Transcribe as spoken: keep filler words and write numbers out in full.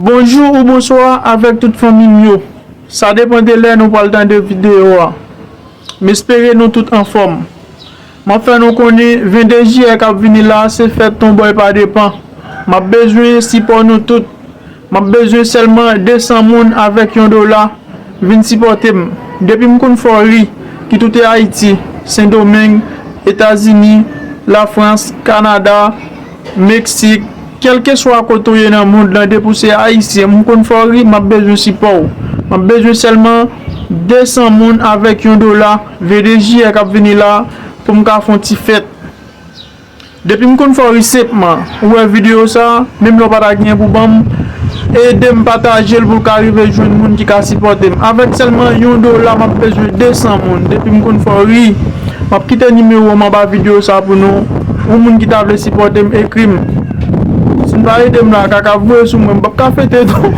Bonjou ou bonswa avèk tout fanmi m yo. Sa depann de lè nou pral tande videyo a. M espere nou tout anfòm. M ap fè nou konnen venn de jiyè k ap vini la se fèt Tonbòy pa depan. M ap bezwen sipò nou tout. M ap bezwen sèlman de san moun avèk yon dola vin sipòte m. Depi m konn fè w ri, kit ou te Ayiti, Sendomeng, Etazini, Lafrans, Kanada, Meksik, kèlkeswa kote w ye nan mond lan, depi w se Ayisyen, m konn fè w ri, m ap bezwen sipò w. M ap bezwen sèlman de san moun avèk yon dola venn de jiyè k ap vini la pou m ka fè yon ti fèt. Depi m konn fè w ri senpman, ou wè videyo sa, menm lè w pa ta genyen pou ban m, ede m pataje l pou l ka rive jwenn moun ki ka sipòte m. Avèk sèlman yon dola, m ap bezwen de san moun. Depi m konn fè w ri, m ap kite nimewo m anba videyo sa pou nou. Yon moun ki ta vle sipòte m, ekri m. Si n pa ede m la, kaka ap voye sou mwen, m p ap ka fete tou.